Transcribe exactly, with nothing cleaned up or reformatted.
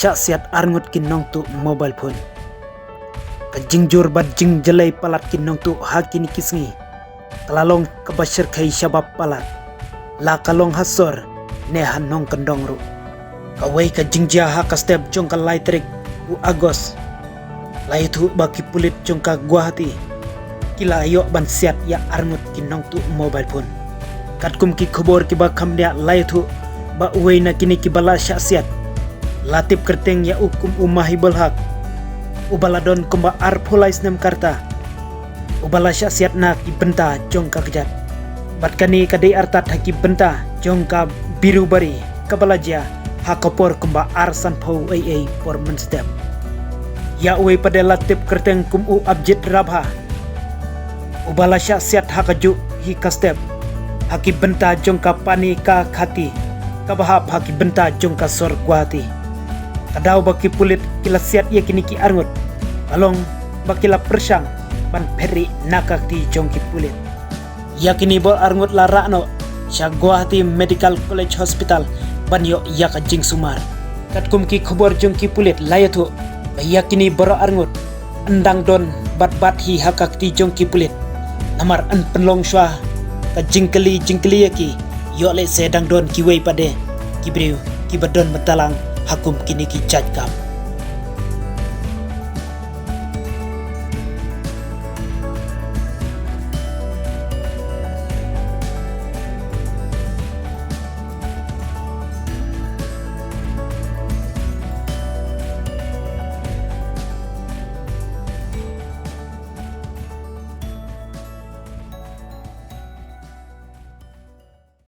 shah siat arngut ki nongtuh mobile phone. Ka jingjur bad jingjyllei palat ki nongtuh ha kine ki sngi ka la long kaba shyrkhei shabab palat. La ka long ha sor ne ha nongkyndong ruh. Kawei ka jingjia ha ka step jong ka lai tarik u August, la ïathuh ba ki pulit jong ka Guwahati ki la ïoh ban siat ïa arngut ki nongtuh mobile phone. Katkum ki khubor kiba kham bniah la ïathuh ba uwei na kine kiba la shah siat la tip kyrteng ïa u kum u Mahibul Haq, uba la don kumba arphew lai snem ka rta, uba la shah siat na ki bynta jong ka kjat. Bad kane ka dei artat ha ki bynta jong ka biru bari kaba la jia ha ka por kumba ar sanphew ei ei por mynstep. Ïa uwei pat de la tip kyrteng kum u Abjit Rabha, uba la shah siat ha kajuh hi ka step ha ki bynta jong ka Pani Ka Khati kaba hap ha ki bynta jong ka sor Guwahati. Ka daw ba ki pulit ki la siat ïa kine ki arngut ka long ba ki la pyrshang ban phet rieh na ka kti jong ki pulit. Ïa kine baroh arngut la rah noh sha Guwahati Medical College Hospital ban ïoh ïa ka jingsumar. Katkum ki khubor jong ki pulit la ïathuh ba ïa kine baroh arngut yn dang don bad bad hi ha ka kti jong ki pulit. Namar yn pynlong shuwa ka jingkylli jingkylli ïa ki, ïoh lehse dang don kiwei pat de ki briew kiba don bynta lang ha kum kine ki jait kam.